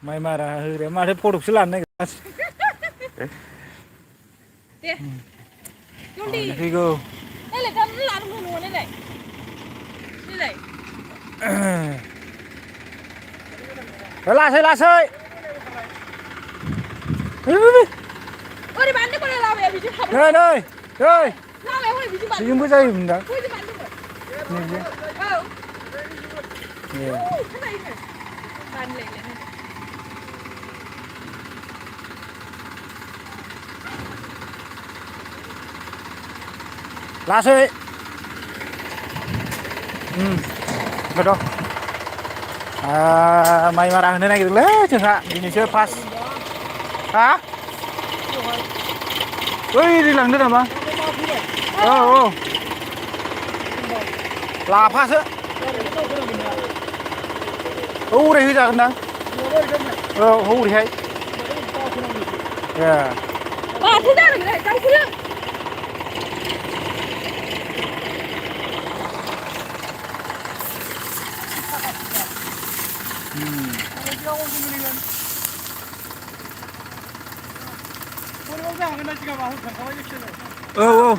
माइ मारा होग्राया माथो फटकसो लानो नागिरगासिनो दे जल्दि फैगौ नायलाय दा लानो मोनो नायलाय नायलाय लासै लासै ओरै बारनो लामाया बिदि थाबाय नै नै नै लामाया हरै बिदि बारनो बेजोंबो जायोमोनदां बैजों बारनो औ खोनायो बारलायलाय लासै बेथ' माइ मारा होनो नागिरदोंलै जोंहा दिनैसो फार्स्ट हा ओइ दैलांदो नामा औ औ लाफासो हौरै होजागोनदां औ हौरैहाय ए माथो जादोंलै दाउखौनो औ औ